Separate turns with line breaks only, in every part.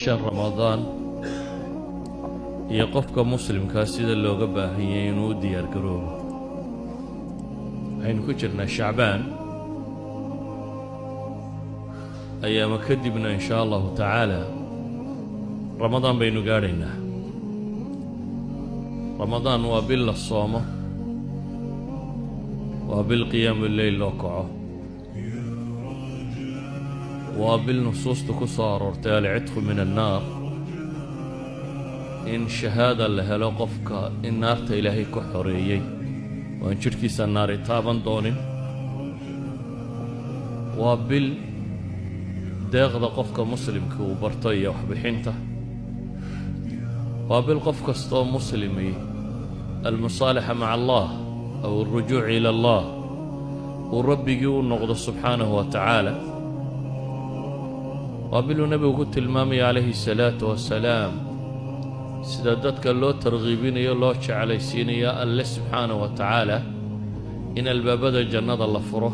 Bishan Ramadaan iyo qofka Muslimkaa sida looga baahan yahay inuu u diyaar garoobo. Waxaynu ku jirnaa Shacbaan, ayaama kadibna in shaa Allahu tacaala Ramadaan baynu gaadhaynaa. Ramadaan waa bil la soomo, waa bil qiyaamu leyl loo kaco, waa bil nusuusta ku soo aroortay العتق من النار, in shahaada la helo qofka in naarta Ilaahay ku xoreeyey oo aan jidhkiisa naari taaban doonin. Waa bil deeqda qofka Muslimka uu barto iyo waxbixinta. Waa bil qof kastoo muslimi المصالحة مع الله أو الرجوع إلى الله, uu Rabbigii u noqdo subxaanahu wa tacaala. Waa biluu Nebigu ku tilmaamaya calayhi الsalaatu wasalaam sida dadka loo targhiibinayo, loo jeclaysiinayo Alle subxaanahu wa tacaala, in albaabada jannada la furo,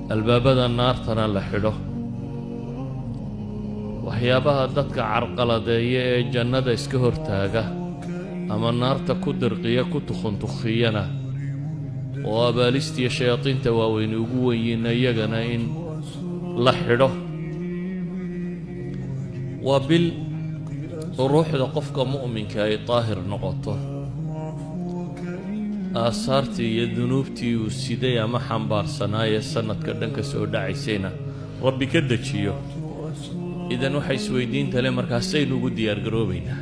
albaabada naartana la xidho. Waxyaabaha dadka carqaladeeya ee jannada iska hortaaga ama naarta ku dirqiya, ku tukhuntukhiyana, oo abaalistiiyo shayaadiinta waaweyni ugu wenyiinna, iyagana in la xidho. Waa bil ruuxda qofka mu'minka ay daahir noqoto, aasaartii iyo dunuubtii uu siday ama xambaarsanaaye sanadka dhanka soo dhacaysayna Rabbi ka dejiyo. Idan waxay isweydiinta le, markaasaynu ugu diyaargaroobaynaa,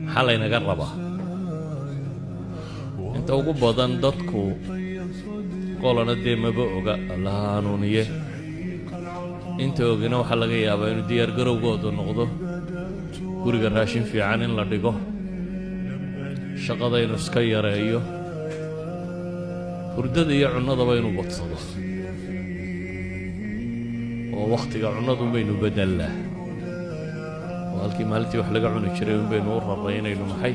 maxaa laynaga rabaa? Inta ugu badan dadku qolana dee maba oga, Allaha hanuuniye. Inta ogina waxaa laga yaabaa inuu diyaargarowgoodu noqdo guriga raashin fiican in la dhigo, shaqada inuu iska yareeyo, hurdada iyo cunnadaba inuu badsado, oo wakhtiga cunnadu baynu bedelnaa, oo halkii maalintii wax laga cuni jiray un baynu u raray inaynu maxay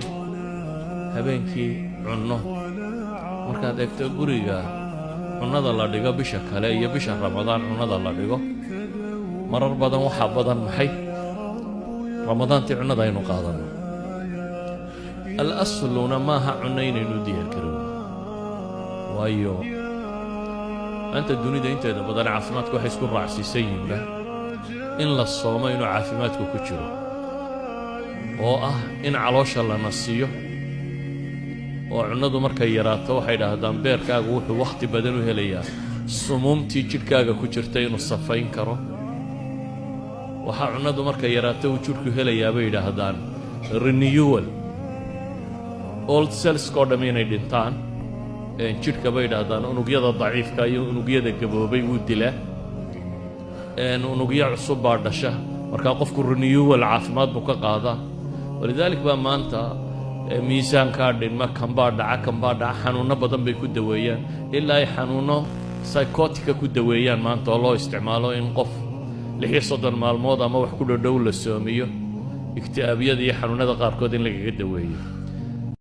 habeenkii cunno. Markaad eegto guriga cunnada la dhigo bisha kale iyo bisha Ramadaan cunnada la dhigo, marar badan waxaa badan maxay Ramadaantii cunnada aynu qaadanno. Al asluna maaha cunno inaynu diyaargarowno, waayo maanta dunida inteeda badan caafimaadku waxay isku raacsiisan yihinba in la soomo inuu caafimaadku ku jiro, oo ah in caloosha la nasiyo, oo cunnadu markay yaraato, waxay dhahdaan, beerkaagu wuxuu wakhti badan u helayaa sumuumtii jidhkaaga ku jirta inuu safayn karo. Waxaa cunnadu markay yaraato uu jidhku helayaa, bay yidhaahdaan, renewal, old cellska oo dhamm inay dhintaan jidhka, bay yidhaahdaan. Unugyada daciifka iyo unugyada gaboobay wuu dilaa, unugyo cusub baa dhasha. Markaa qofku renewal caafimaad buu ka qaadaa. ولذلك baa maanta miisaankaa dhinma, kanbaa dhaca, kanbaa dhaca, xanuunno badan bay ku daweeyaan, ilaa ay xanuunno psychotic ah ku daweeyaan maanta, oo loo isticmaalo in qof 36 maalmood ama wax ku dhodhow la soomiyo, ikti'aabyada iyo xanuunada qaarkood in lagaga daweeyo.